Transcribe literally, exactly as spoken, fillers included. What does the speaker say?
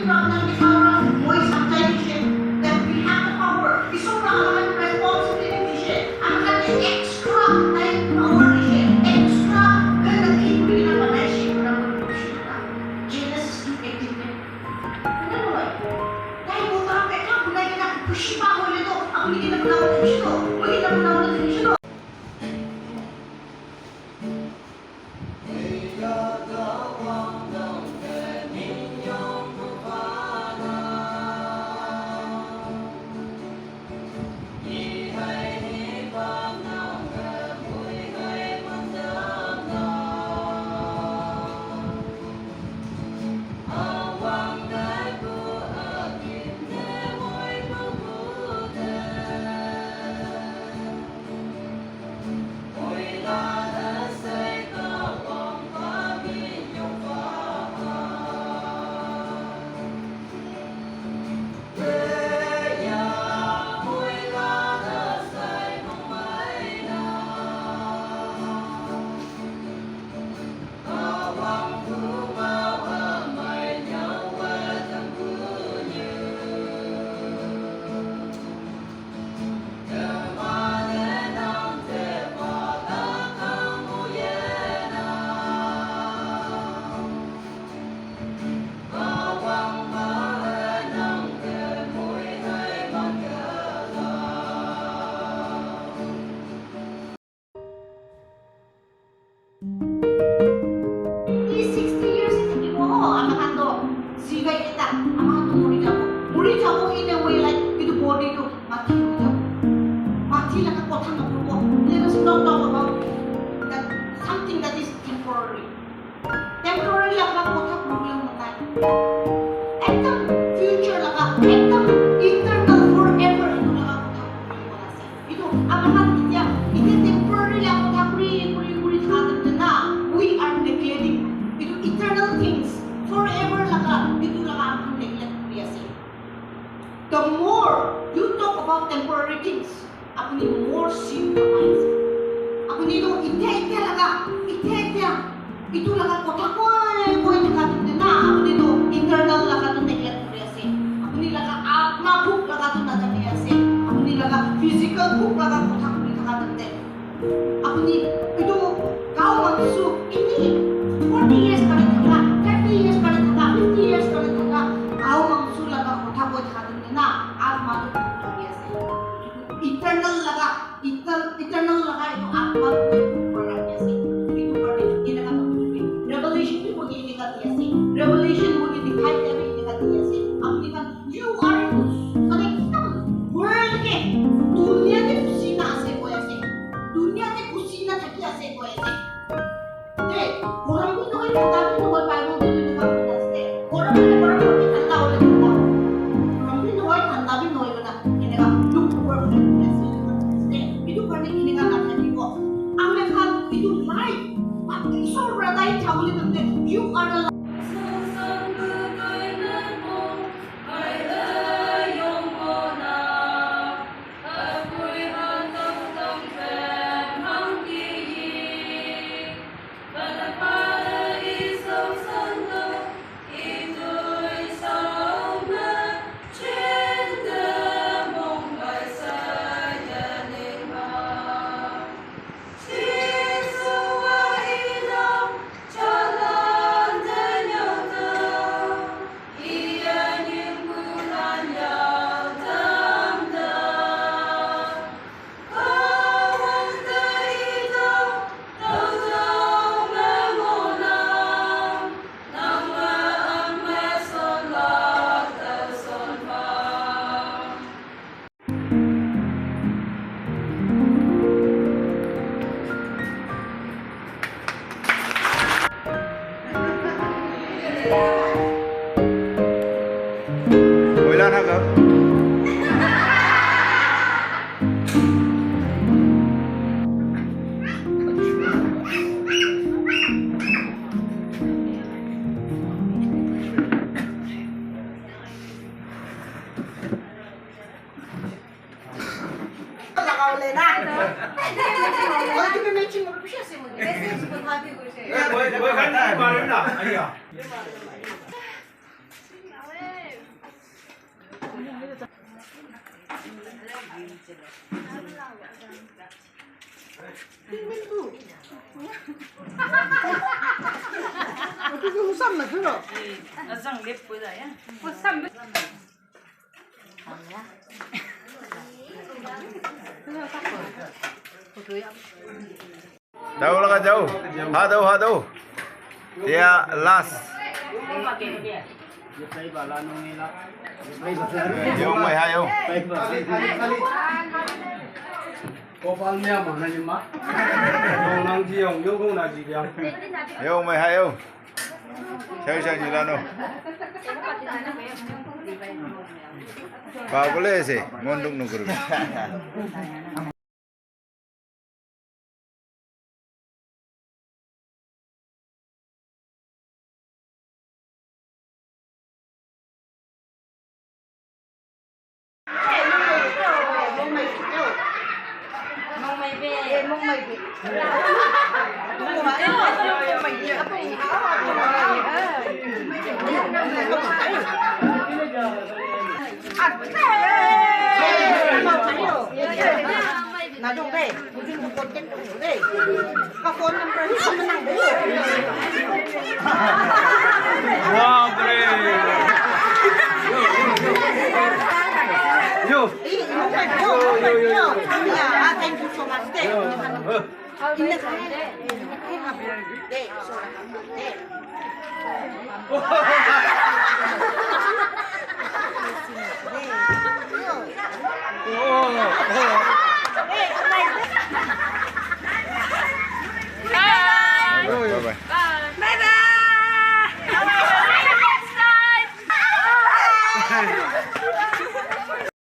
Moi samjhai dishe that we have the power. Isor pra amakhan responsibility dishe. Amakhan ke extra time power dishe. Extra gandagi kuri kena banaishe, kuri kena banaishe. Genesis two eighteen te. Hoina nohoi? Tai mota ekta banai kena khushi pa hoile toh apuni kena banabo thakishe toh, moi kena banabo thakishe toh. Fifty, sixty years thakibo, amakhan toh jikai ekta, amakhan toh mori jabo. Mori jabo in a way like, etu body toh mati hoi jabo. Mati laga kotha nakobo. Let us not talk about that, something that is temporary. Temporary laga kotha problem nai. Ekdam future laga, ekdam eternal, forever etu laga kotha problem ase. Etu amakhan etia, etia temporary laga kotha kuri, kuri, kuri thaka time te na, we are neglecting etu eternal things, forever laga, etu laga amakhan neglect kuri ase. The more you talk about temporary things, apuni more sin kamai ase. Apuni toh etia, etia laga, etia, etia, etu laga kotha koi, koi thaka time te na, apuni toh eternal laga toh neglect kuri ase. Apuni laga atma bhuk laga toh najani ase. Apuni laga physical bhuk laga kotha koi thaka time te. Apuni etu gao mangso ini forty years kare thaka, thirty years kare thaka, fifty years kare thaka, gao mangso laga kotha koi thaka time te na, atma toh bhuk lagi ase. Eternal laga, eternal, eternal laga etu atma toh bhuk kuri rakhi ase. Etu karne eneka toh revelation bi moi ke eneka di ase. Revelation moi ke dikhai dia bi eneka di ase. Apuni khan, you are, mane, world ke, dunia te khushi na ase koi ase. Dunia te khushi na thaki ase koi ase. Hey, gorom bi nohoi, thanda bi nohoi, Bible te eneka koi ase. Gorom hoile gorom, thanda hoile thanda. Gorom bi nohoi, thanda bi nohoi, eneka lukewarm koi ase. Etu karne eneka na thakibo. Ami khan etu life, Isor para tai thabole tamte, you are the Laga bole na. Oi, tu matching kori bishi ase moi. Message ko bhabi koise. Moi, moi khan ki mare na. Aiya. Jao laga jao. Ha dao, ha dao. Tia last. Yo, mai ha yo. Yo, mai ha yo. Chao, chao, ni la no. Pabole ese, mon duk no kurbe. Baap re. Yo. Yo, yo, yo, yo. Thank you so much. Thank you.